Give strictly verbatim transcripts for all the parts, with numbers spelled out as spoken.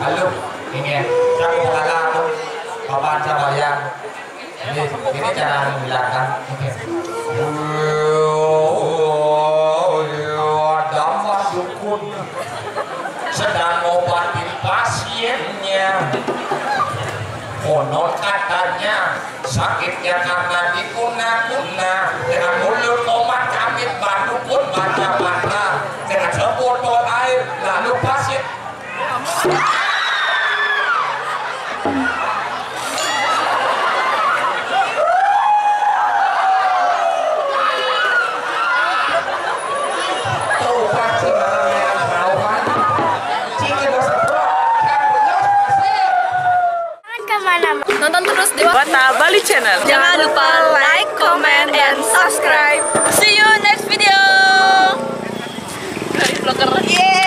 Lalu, ini ya, saya mau kalah tuh, papan sama yang ini, ini cara menghilangkan. Oke. Ada Mas Dukun sedang ngobatin pasiennya. Konon katanya sakitnya karena dikuna-kuna. Dengan mulut tomat kamit, Mas Dukun baca mantra. Dengan sebotol air, lalu pasien. Jangan kemana-mana. Nonton terus di Wata Bali Channel. Jangan lupa like, comment, and subscribe. See you next video. Dari vlogger. Yeay.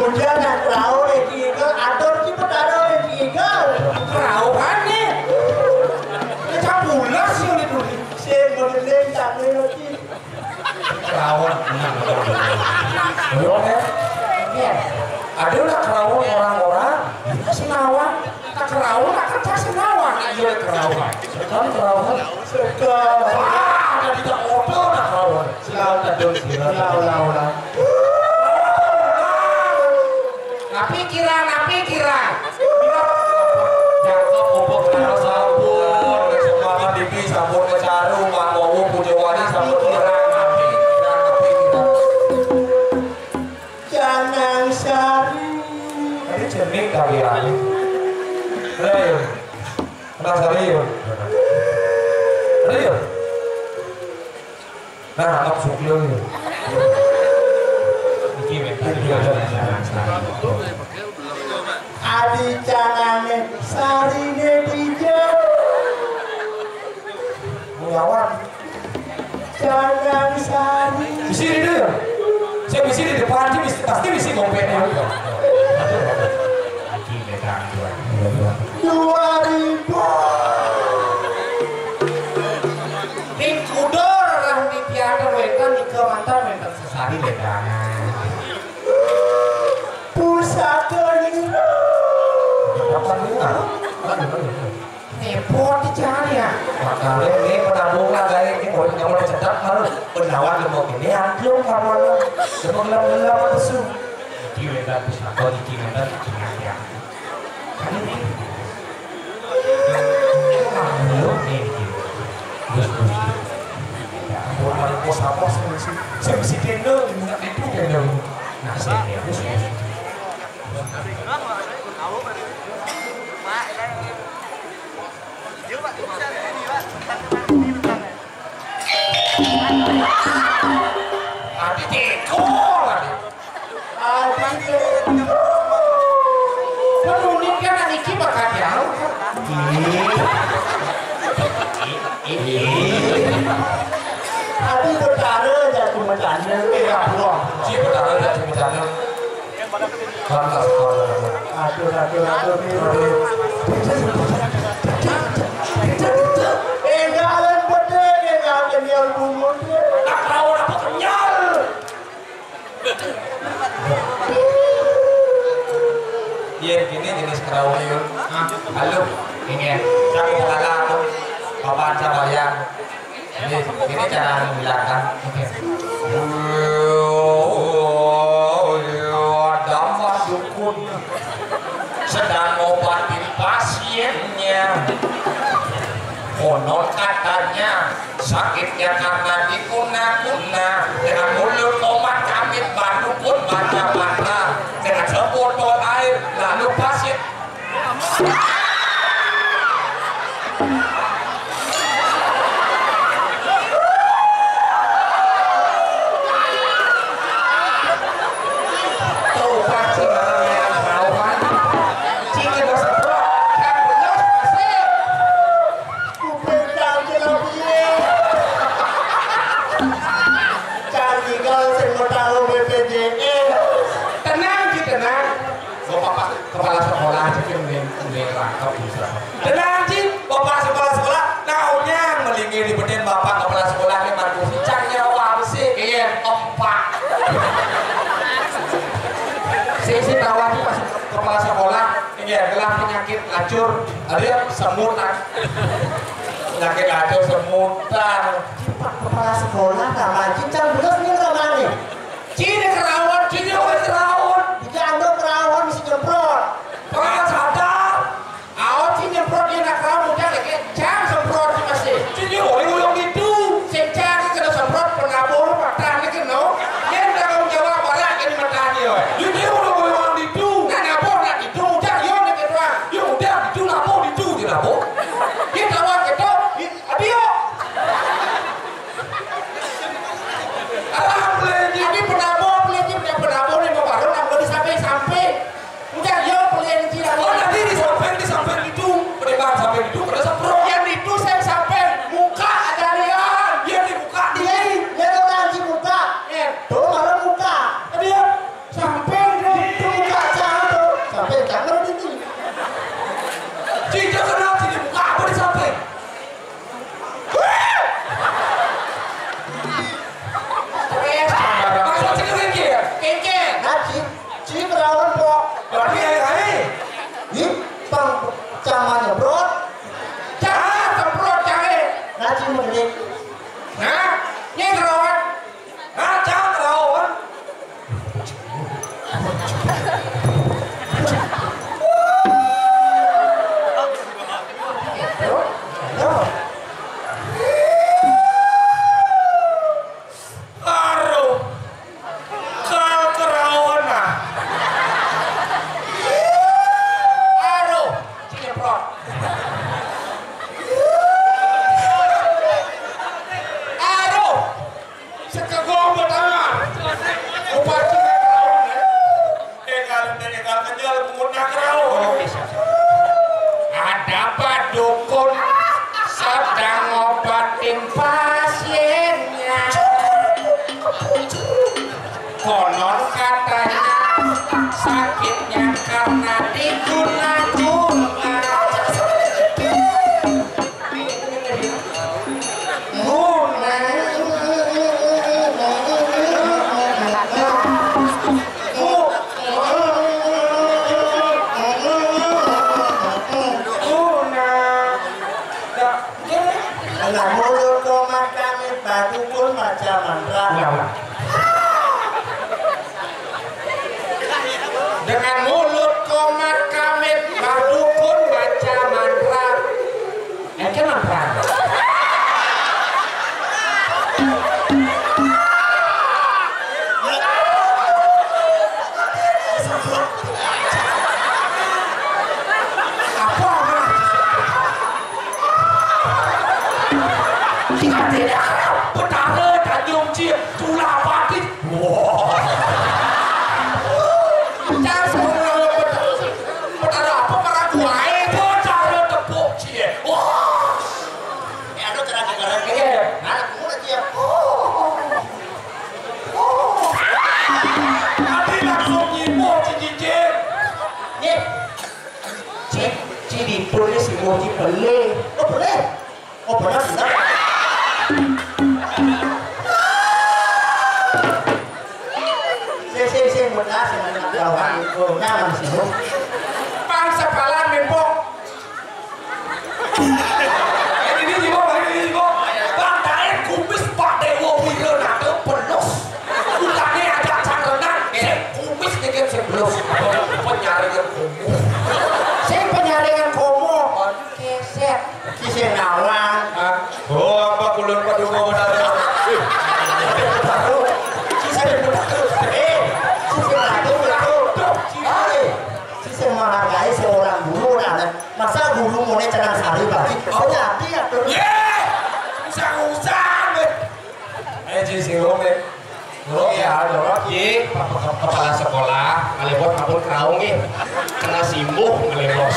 Udah nak kerauh, eh, Ki Igel. Atur, Ki, Betara, eh, Ki Igel. Kerauhan nih. Ya, cabulas sih, udah tuh. Sing, benerin, tak ngerti. Kerauhan. Iya. Ada udah kerauhan orang-orang. Sinawan. Tak kerauhan, tak kertas sinawan. Iya, kerauhan. Sekarang kerauhan. Sekarang. Wah, ada di tak odo, tak kerauhan. Selamat, Dun. Selamat. Ulang, ulang, ulang. Napi kirang, napi kirang. Jangkep pupuk karo sampun, semangat dipi sampun kecaru, Mak Wowo punya wali sampun kirang, napi kirang, napi kirang. Canang Sari. Tadi jenik kali ya. Ayo. Canang Sari, yo. Ayo. Nah, anak sugih. Iki minta dia. Adi canane sarine dijak. Ngawan. Canang Sari. Di sini dia. Saya di sini depan, dia pasti, pasti bisa ngopeknya. Iki minta. Dua ribu. Ning kudur lah, ning pianten wénten, nika manten wénten sesari ledangan. Pusaka nira. Apa nih? Repot dicari ya. Makanya ini penabung lah, guys. Ini mau nyampe cedak, malu. Pendawan lemok ini, amplop, kawan. Lemok gelap-gelap, lesu. Iki wénten pusaka, iki wénten, iki wénten. Ati teko lagi. Ati teko. Kan unik kan, niki bakal jauh. Ih. Ih. Ih. Ati Betara jatuh macana. Eh, ya Allah. Si Betara jatuh macana. Lantas, aduh, aduh, aduh, aduh. Enggalan bedé, enggal kenyal bungut. Tak tahu apa kenyal. Iya, gini jenis kerauhan, yuk. Hah? Halo. Ini ya. Siapa kalah aku? Bapak siapa ya? Ini, ini cara menghilangkan. Oke. Ada Pak Dukun sedang ngobatin pasiennya. Konon katanya sakitnya karena dikuna-kuna dengan mulut omat kamit Pak Dukun bata-bata dengan sebotol air, lalu pasien Tenang, Ji, tenang. Bapak kepala sekolah aja yang main, main rangkap bisa. Tenang, Ji. Bapak kepala sekolah, nah, unyang melingin di beden bapak kepala sekolah ini mantu si Cang nyawa apa sih? Iya, empat. Si, si tahu aja pas kepala sekolah, iya, gelah penyakit lacur, ada yang semutan. Penyakit lacur, semutan. Pak kepala sekolah, Pak Haji, Cang Bulus ini nggak mana? Cini kerawan, cini wis kerawan. Jika anda kerawan, mesti nyemprot. Pengen sadar. Awak sih nyemprot dia nak kerauh, udah lagi Cang semprot si masih. Jadi orang orang itu. Si Cang ni kena semprot, penabur, patah ni kena. Dia tanggung jawab, barak ke di mata dia. Jadi orang orang itu. Nak nabur nak itu, udah dia ni ketua. Ya udah, itu nabur, itu je nabur. Dia tahu kita, dia, dia. Alah, boleh jadi penabur, boleh jadi penabur ni. Ci, ci kerawan, Pok. Berarti ae, ae. Ih, pang cang nyemprot. Cang semprot cang ae. Nah, ci menggelik. Nah, nyai kerawan. Nah, cang kerawan. Aduh, kal kerawan, nah. Aduh, ciprot. Aduh, sekegong betama. Upah ciprot. Egal, egal kenyal, pungut nak rauh. Ada Pak Dukun sedang ngobatin pasiennya. Konon katanya sakitnya karena diguna-guna. Dengan mulut komat kamit, Pak Dukun maca mantra. Ulang, ulang. Dengan mulut komat kamit, Pak Dukun maca mantra. Ente mantra. Apa, Mas? Kita tidak Betara Tanjung Cip, Tulah Batis. Wah. Cang sebenarnya Betara, Betara apa, Paraguay? Betara tepuk cie. Wah. Eh, aduh, cara dengeran. Iya. Mana kamu lagi ya? Oh. Oh. Tadi langsung nyimpul, Ci Cincin. Nih. Ci, Ci Dipul nih si Moji beli. Oh, boleh. Oh, benar, benar. Sing, sing, sing, benar, sing, benar. Jauhan. Oh, nyaman sih, Bu. Pang sepalan, Bang Pok. Eh, ini juga, ini juga. Bang Daeng kumis Pak Dewa Wira nado pelus. Utangnya agak cang renang. Sing kumis dikit sing pelus. Penyaringan kumuh. Sing penyaringan kumuh. Keset. Ki sing nawang. Hah? Oh, apa kulon Pak Dewa benar ya? Baru. Ki sing benar. Eh, ki sing benar. Ayo. Sing menghargai seorang guru, nah, masa guru mune cenang sari, Pak? Penyakit ya, tuh. Ye! Usah-usah, eh. Eh, Ci, sing rome. Rome ya, ada orang. Ci, kepala sekolah, kali buat kabur keraung nih. Kena simbuh, kali bos.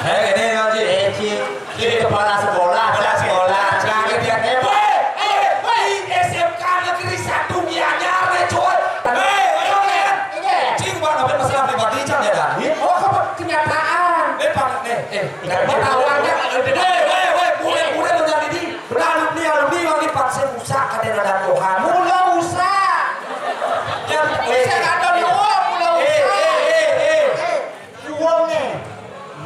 Eh, ini, Ci. Eh, Ci. Jadi kepala sekolah, kepala sekolah. Jangan lihat, eh, woi, eh, woi, S M K Negeri Satu Gianyar nih, coy. Hei, ayo, lihat. Iya. Cing, Bang, apa masalah pribadi, Cang, ya, dah? Oh, apa kenyataan? Eh, Bang, nih, eh, kenyataan. Woi, woi, woi, boleh, boleh, lo jadi di. Benar, alumni, alumni, Bang, ini paksa usah, katanya ada Tuhan. Mula usah. Yang, eh, saya kata, eh, mula eh, usah. Eh, eh, eh. Nyuwun nih.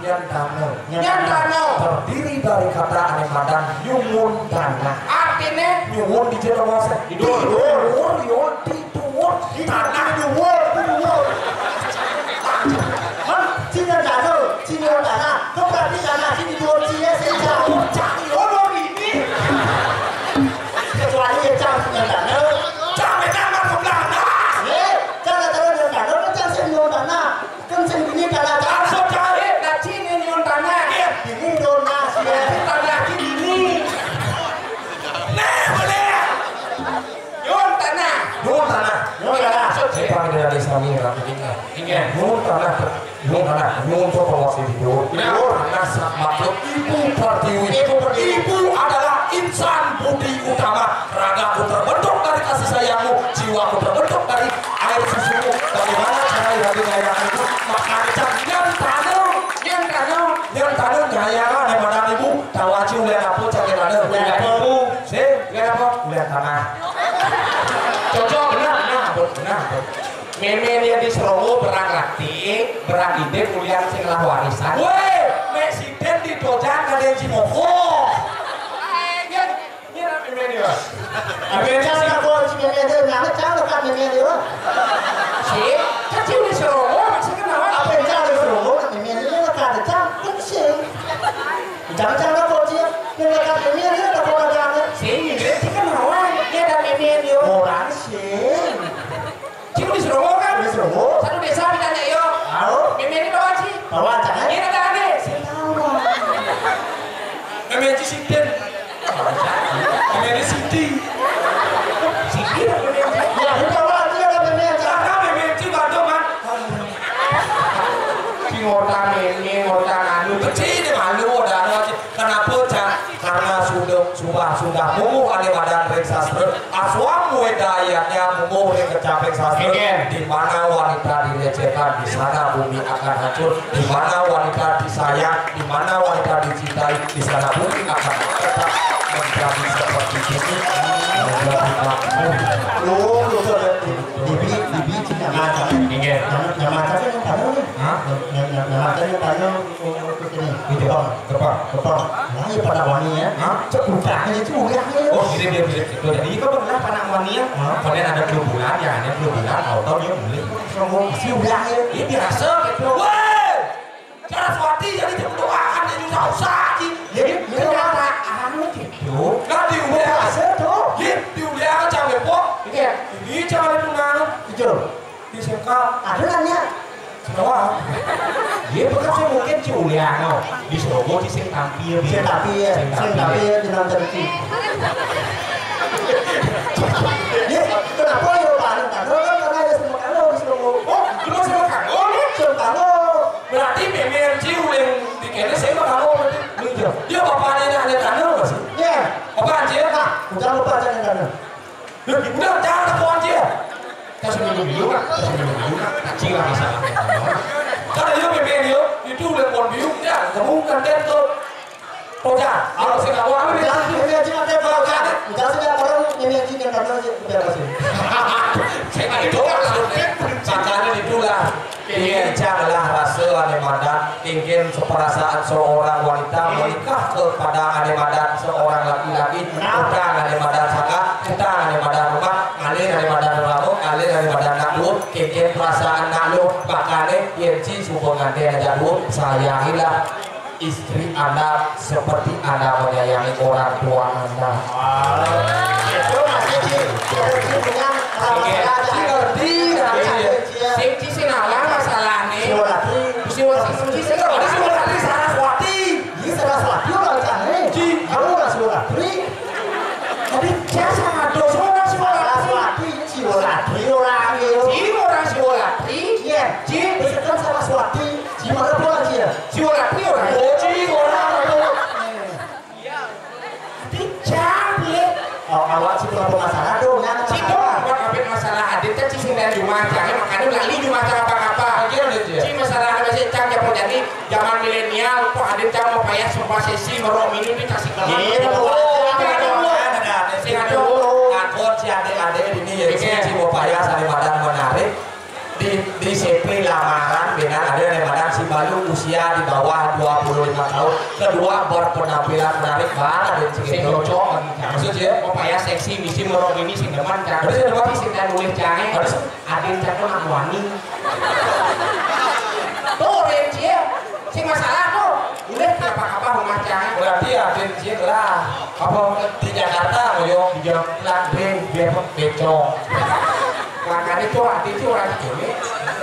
Nyantana. Nyantana. Terdiri dari kata ane madan nyuwun tanah. Artine? Nyuwun di jero wase. Di dhuwur. Di dhuwur, yo, di dhuwur. Tanah nyuwun, di dhuwur. Hah? Sing nyantana, sing nyuwun tanah. Kok berarti tanah sing di dhuwur, sing ya, sing jauh. Cak, yo, lo ini. Kecuali ya, cak, sing nyantana. Cak, beda sama sebelah. Eh, cak, nyantana, nyantana, cak, sing nyuwun tanah. Kan sing bini tanah, Cak. Maksud cari, nah, sini nyuwun tanah. Iya, bini nyuwun tanah, iya. Tanah sini. Nah, boleh. Nyuwun tanah. Nyuwun tanah. Nyuwun tanah. Maksud cari. Kita dari sami rakyat. Iya. Nyuwun tanah. Nyuwun tanah. Nyuwun tuh penguasa itu. Iya. Nyuwun tanah sak makhluk ibu pertiwi. Ibu pertiwi. Ibu adalah insan budi utama. Ragaku terbentuk dari kasih sayangmu, jiwaku terbentuk dari air susumu. Bagaimana cara hadir ayah ibu? Makanya nyantana, nyantana, nyantana nyayana nih madang ibu. Tawaci ulian apa, cak nyantana? Ulian apa? Sih, ulian apa? Ulian tanah. Cocok, benar, benar, benar. Meme dia di Srongo berang ratik, berang idip, ulian sing ngelah warisan. Wéh, nek siden ditojang kadén Cimoko. Ayo, nyerap Emmanuel. Apa yang salah kok si Mimi itu? Nggak tahu kan Mimi itu. Si, kecil di Srongo, masih kenal. Apa yang salah di Srongo? Mimi itu nggak ada tahu, kan sih. Jangan-jangan kok dia, nggak ada Mimi itu, ada kok ada. Si, ini sih kenal, dia ada Mimi itu. Orang sih. Cik wis rungu kan? Wis rungu. Satu desa bedanya yo. Tahu? Mimi ini bawa sih. Bawa aja kan? Ini ada aneh. Saya tahu. Mimi Cik Sidin. Mimi Siti. Siti apa Mimi Cik? Ya, ini bawa aja kan Mimi aja. Karena Mimi Cik bantu kan? Si ngota Mimi, ngota anu. Kecil ini malu, ada anu aja. Kenapa, Cak? Karena sudah, sudah, sudah mungguh ané madan ring sastra. Aswam wéda ayatnya mungguh ring kecaping sastra. Nggih. Di mana wanita dilecehkan, di sana bumi akan hancur. Di mana wanita disayang, di mana wanita dicintai, di sana bumi akan tetap menjadi seperti ini. Menjadi makmur. Oh, betul. Di, di, di, di, nggih. Nama, nama siapa yang tahu nih? Hah? Nama, nama, nama siapa yang tahu? Oh, oh, oh, ini. Itu. Kepang. Kepang. Kepang. Nah, ya pada wani ya. Hah? Cek udahnya itu, udahnya. Oh, gini dia, gini. Itu jadi itu pernah anak wani ya. Hah? Kemudian ada dua bulan, ya, ada dua bulan, auto dia mulai. Sombong, si udahnya. Ini biasa gitu. Woi! Saraswati jadi jam doaan, jadi nggak usah, Ci. Jadi, ini kenyataan gitu. Nggak diudah. Biasa tuh. Iya, diudah aja, Bepok. Iya. Ini jangan itu nganut. Itu. Di S M K. Ada nanya. Sekolah. Iya, bukan saya mungkin Ci Uliano. Di Srogo di sing tampil. Sing tampil, ya. Sing tampil, ya, di nonton Ci. Ya, kenapa ya, Pak? Nonton kan karena ya semua kalau di Srogo. Oh, lu sama kamu nih? Sama kamu. Berarti Mimi Ci uling di kene saya sama kamu berarti. Iya. Dia bapaknya ini ada tanah, Mas? Iya. Bapak Ci, ya? Nah, udah lupa aja yang tanah. Loh, udah, jangan telepon dia. Kita seminggu dulu, Kak. Kita seminggu dulu, Kak. Kecil lah masalahnya. Karena dia B B M dia, itu udah pohon biung, ya, kamu kan tentu. Oh, ya, kalau saya nggak mau, udah, ini aja, nanti mau, kan? Udah, saya orang ini aja, yang karena aja, udah, Mas. Saya nggak itu, Kak. Makanya itulah. Ingin canglah rasa ané madan, ingin seperasaan seorang wanita menikah kepada ané madan seorang laki-laki, bukan ané madan sangka, bukan ané madan rumah, alin ané madan rama, alin ané madan nak duit, ingin perasaan nak lu, makanya yén Ci suba nganti aja duit, sayangilah istri Anda seperti Anda menyayangi orang tua Anda. Itu maksudnya Ci. Ci ngerti, ngerti. Sing Ci sing alah masalahné. Siwatri. Siwa-, sing Ci sing alah Siwatri Saraswati. Iya, Saraswati orang Cangé. Ci. Aku orang Siwatri. Tapi jasa ada seorang Siwatri. Saraswati, Siwatri orang itu. Ci orang Siwatri. Iya. Ci. Besekan Saraswati. Ci mana pula Ci ya? Siwatri orang. Oh, Ci orang itu. Tapi jam, ya. Oh, awak sih kenapa masalah tuh? Nggak ada masalah. Cik, dong, buat ngambil masalah adat, kan, Ci sing dari rumah, jangan makanya melalui rumah, jangan apa-apa. Oke, udah, Ci. Ci, masalah apa sih, Cang, ya, mau jadi zaman milenial, kok adat, Cang, mau payah, sumpah sesi, merok, minum, ini kasih kelar. Iya, betul. Sing ada dulu. Sing ada dulu. Akur, Ci, adik-adik, ini ya, Ci, Ci, mau payah, saling madan menarik. Di, di C P lamaran, benar ada yang madan si balu usia di bawah dua puluh lima tahun. Kedua, berpenampilan menarik, baru ada yang sing cocok. Maksudnya, mau payah seksi, misi merok ini, sing demen, Cang. Ada sing demen? Sing dan boleh, Cang, eh. Ada sing? Ada yang cakep, anak wani. Tuh, Ren, Ci, ya. Sing masalah tuh. Udah, kenapa-apa rumah, Cang? Berarti ada yang sing lah. Apa di Jakarta, Boyong? Di Jakarta, Dre, biar becong. Makanya tuh hati tuh orang ini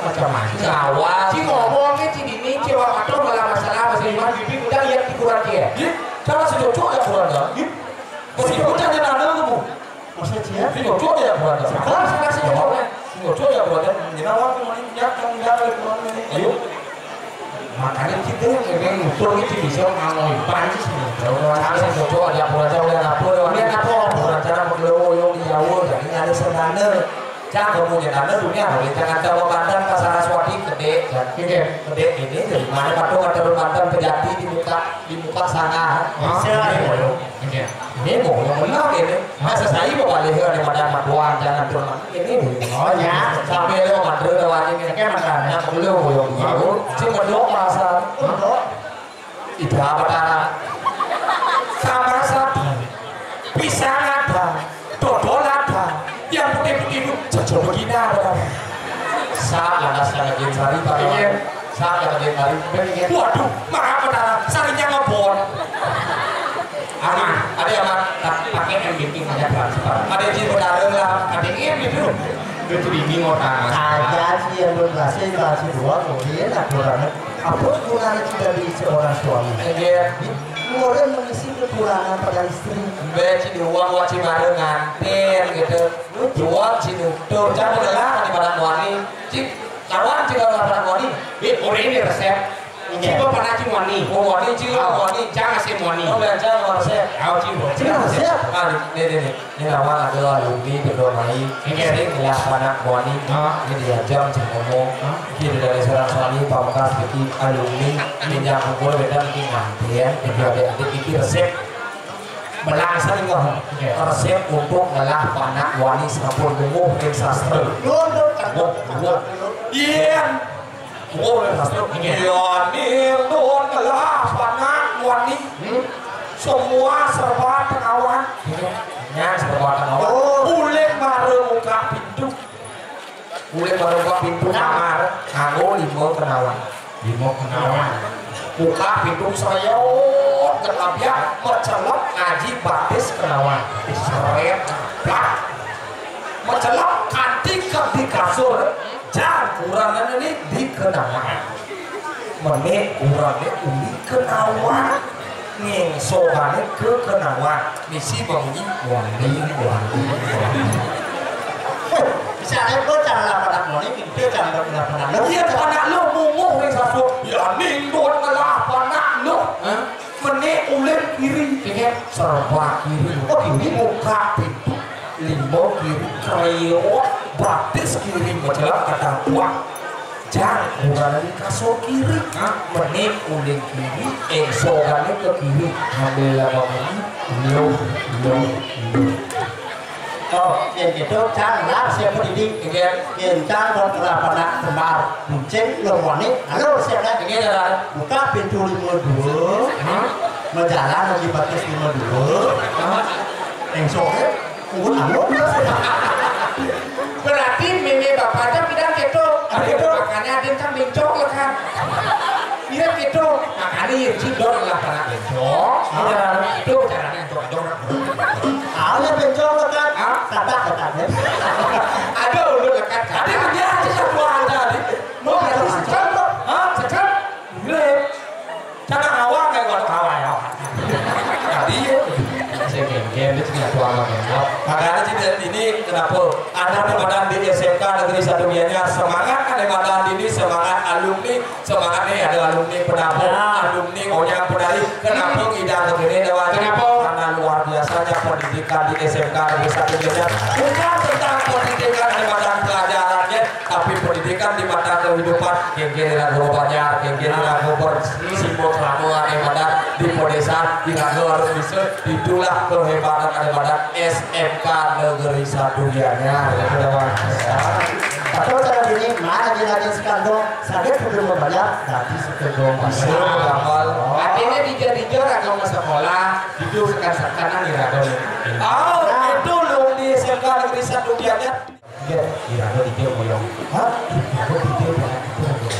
macam-macam. Jawa. Ci ngomongnya Ci dini, Ci waktu malah masalah masih lima bibi udah lihat di kurang dia. Ih, salah si Jojo ya kurang ya. Ih, si Jojo aja nana tuh, Bu. Maksudnya Ci ya? Si Jojo ya kurang ya. Salah, salah si Jojo. Si Jojo ya kurang ya. Ini awak tuh, ini, ya, yang udah, kurang ini. Ayo. Makanya kita yang pengen ngusul ini bisa ngangoi panci sih. Kalau orang asing foto ada pura jauh yang apa, ada apa, pura cara perlu yang di Jawa, jadi ada serdana. Jangan kemudian ada dunia, boleh jangan tahu Banten ke Saraswati, gede, kan? Iya. Gede ini, jadi mana patung ada Banten terjadi di muka, di muka sana. Bisa. Ini mau, iya. Ini mau, yang benar ini. Masa saya mau balik ke ada pada matuan, jangan cuma ini. Oh, ya. Sampai lo mandul lewat ini. Oke, Makanya perlu yang baru. Cuma dok pasar. Dok. Ida apa tanah? Kamas ada. Pisang ada. Dodol ada. Yang putih-putih itu jojo begina ada. Saat lantas yang lagi sari, Pak. Iya. Saat yang lagi sari. Iya. Waduh, maaf, Pak Tanah. Sarinya ngebon. Aman, ada yang aman. Tak pakai M B T aja transfer. Ada izin berdarah lah. Ada ini gitu. Itu ini mau tanah. Ada sih yang berhasil kasih dua, kemudian aturannya. Apa gunanya kita di seorang suami? Iya. Mulai mengisi kekurangan pada istri. Mbak, cik, uang wajib bareng nganten gitu. Jual cik, tuh, jangan dengar di pada wani. Cik, kawan cik, kalau pada wani. Eh, orang ini resep. Iya. Cik, apa nak cik wani? Oh, wani, cik, oh, wani. Jangan sih wani. Oh, jangan resep. Kau cik, cik resep. Ah, ini, ini, ini. Ini lawan ada alumni kedua mai. Iya. Sering lah anak wani. Ah. Ini diajak cik ngomong. Ah. Ini dari seorang suami, pamungkas, bikin alumni. Ini yang kumpul beda bikin nganten. Jadi adik-adik ini resep. Belang saling kok. Iya. Resep untuk ngelah panak wani sampun bunguh ring sastra. Bunguh, bunguh. Iya. Bunguh ring sastra. Iya. Iya, ning don ngelah panak wani. Hmm. Semua serba tenawan. Iya. Ya, serba tenawan. Oh. Ulih mara muka pintu. Ulih barupa pintu kamar nganggo lima kenawan. Lima kenawan. Buka pintu sreyot, kenabian, mecelep ngaji batis kenawan. Sreyot, plak. Mecelep kanti ke di kasur, jang kurangan ini di kenawan. Menik urangé uli kenawan, ngéngsogané kekenawan, misi benggi wani, wani, wani. Bisa aja bocah lah pada moni, kita jangan pada pada. Iya, pada lu munguh ning sasuk. Ya ning don ngelah pada lu. Hah? Menik ulin kiri. Iya. Serba kiri. Oh, ini buka pintu. Lima kiri, kreyot, batis kiri, mecelep kadang kuat. Jang, bukan di kasur kiri. Hah? Menik ulin kiri, éngsogané ke kiri. Ambil lama ini, loh, loh, loh. Oh, yang gitu, Cang, lah, siapa didik? Iya. Yang Cang, buat kenapa nak kembar? Bucin, lo wani, halo, siapa? Iya, lah. Buka pintu lima dua. Hah? Menjalan lagi batis lima dua. Hah? Éngsogané, pun anu. Berarti mémé bapaknya bilang gitu. Apa gitu? Makanya ada yang kan bencong lah kan. Iya gitu. Makanya ya cidok lah para bencong. Iya. Itu caranya bencong. Ada bencong lah kan. Hah? Kata katanya. Ada udah lekat. Ada kerja aja satu ada nih. Mau berarti sekarang. Hah? Sekarang? Gila. Cara awak kayak gua tawa ya. Tadi ya. Saya game-game itu punya tua sama game. Makanya sih dari ini kenapa ada permainan di S M K Negeri Satu Gianyar, semangat ada madan ini, semangat alumni, semangat nih ada alumni penabung, alumni onyang penari. Kenapa tidak begini lewat? Kenapa? Karena luar biasanya pendidikan di S M K Negeri Satu Gianyar. Bukan tentang pendidikan ada madan pelajarannya, tapi pendidikan di mata kehidupan, kéngkén ira gobar, kéngkén ira gobar, simbol selama ada madan di pedesaan, ira harus bisa, itulah kehebatan ada madan S M K Negeri Satu Gianyar. Tapi cara ini, mana lagi sekandung, saya perlu membayar, tapi sekandung. Bisa, hafal. Artinya dijor-dijor atau ke sekolah, itu sekarang-sekarang ira. Oh, itu loh di S M K Negeri Satu Gianyar. Iya, ira ada ide, Boyong. Hah? Ira ada ide, Boyong.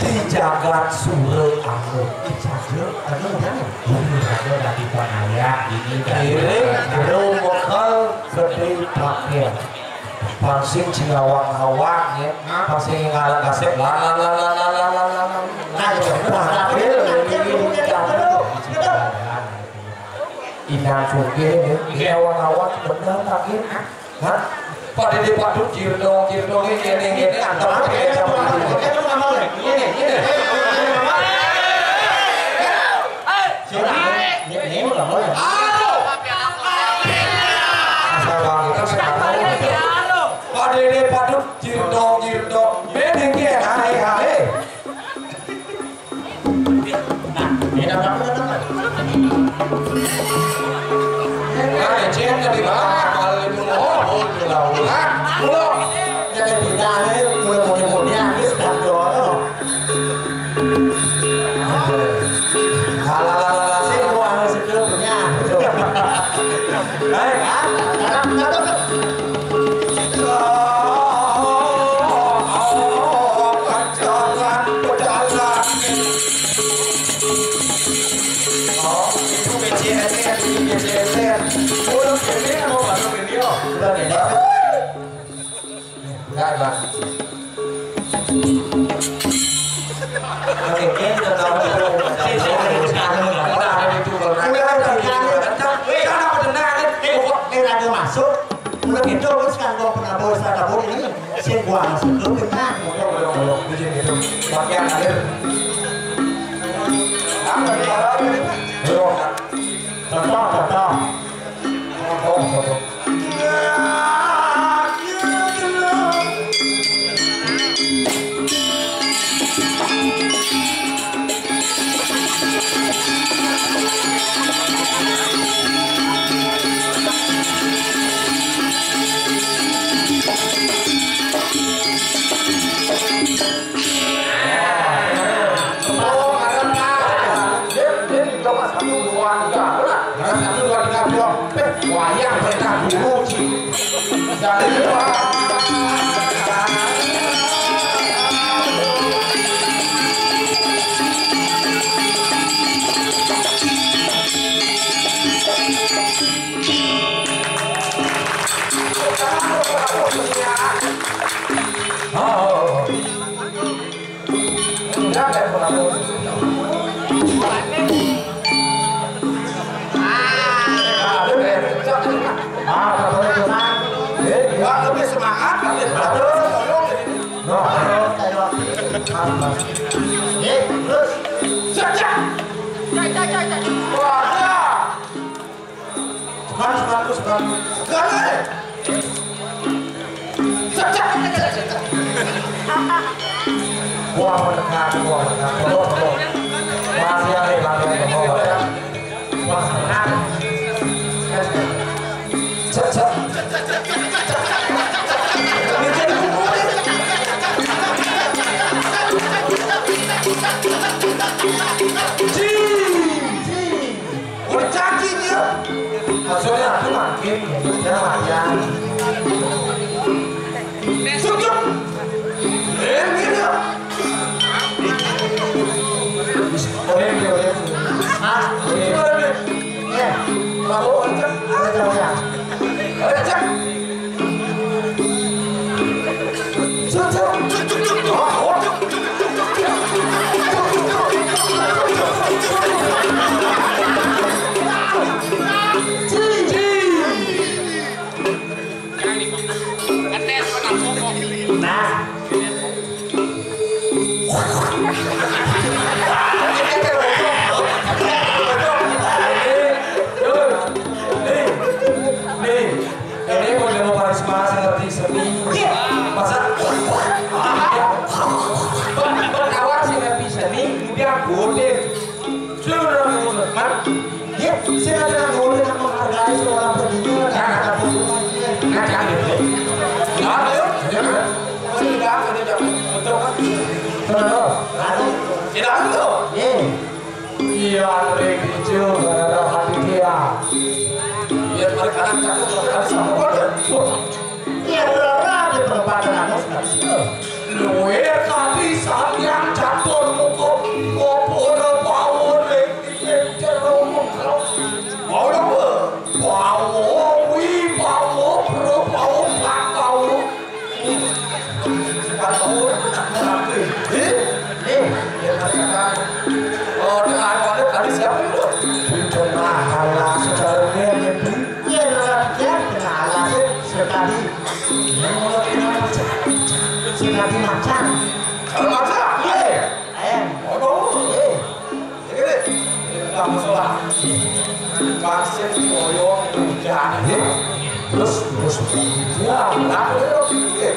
Di jagat sura anu. Di jagat anu, kan? Ini ada dari Panaya, ini dari Kiri, bro, bakal gede pakai. Pangsing cingawang-awang, ya. Hah? Pangsing ngalang kasep. La, la, la, la. Nah, itu. Nah, ini, ini, ini, ini. Inang sugih, ya. Iya. Cingawang-awang, bener, pakai. Hah? Pak Dédé Padut, Jirno, Jirno, ini, ini, ini, antar. Oke, oke, oke, oke, oke. Ini, ini. Sini, ini, ini, ini, ini. Halo. Asal bang, kita sekarang. Pak Dédé Padut, Jirno, Jirno. Beda, hai, hai. Nah, ini apa, apa, apa? Nah, Cen, tadi, Bang, kalau itu, oh, oh, itu lah, ulah. Ulah. Jadi, tidak, ini, mulai, mulai, mulai, habis, dah, doang. Enggak, Bang. Oke, ini udah tahu. Udah, udah, udah. Weh, kan apa tenang, kan? Eh, kok, eh, ada masuk? Udah gitu, wis kan gua pernah bawa sana, bawa ini. Sing gua masuk tuh, tenang. Udah, udah, udah. Bikin gitu. Pakai air. Apa nih, kalau ini? Belum. Contoh, contoh. Wayang perintah guru, Ci. Dari luar. Oh. Lebih semangat, lebih semangat. Terus. Wah, ya. Semangat, semangat, semangat. Semangat. Wah, menekan, wah, menekan. Betul, betul. Masih ada yang lain, betul, betul. Wah, menekan. Cek, cek. Ini jadi kumpul. Cing, cing. Udah janji dia. Maksudnya aku makin, dia makan. Sujud. Eh, gitu. Oke, oke, oke. Ah, oke. Eh, baru aja. Ada jawabnya. Ada jawab. Nah. Nih, nih. Ini mau demo karisma sing ngerti seni. Iya. Masa? Kawan sing ngerti seni, dia bodoh. Sudah, Mat. Iya, saya ada yang boleh menghargai seorang pendidik. Nah, nah, nah. Nah, ayo, ayo. Masih tidak, masih tidak. Betul, kan? Benar. Lalu? Tidak, betul. Iya. Iya, Andre Bijou, saudara Aditya. Biar mereka anak cakep, mereka bisa mengkode. Iya, saudara, di perempatan anu, saudara. Luwih kati sampeyan catur muka, apa ora pawon ing titik jero mengkro. Ora apa? Pawo, wi, pawo, pro, pawo, pak, pawo. Pak, pawo, eh? Eh? Oh, dengan anu, kali siapa itu? Di tengah alas sejarahnya, ya, Bu. Iya, dalam dia tengah alas sekali. Sekali macan. Kalau macan, eh. Eh. Aduh, eh. Ini, ini, ini, nggak masalah. Pasien koyo hujan. Eh. Terus, terus, ya, nggak ada, eh.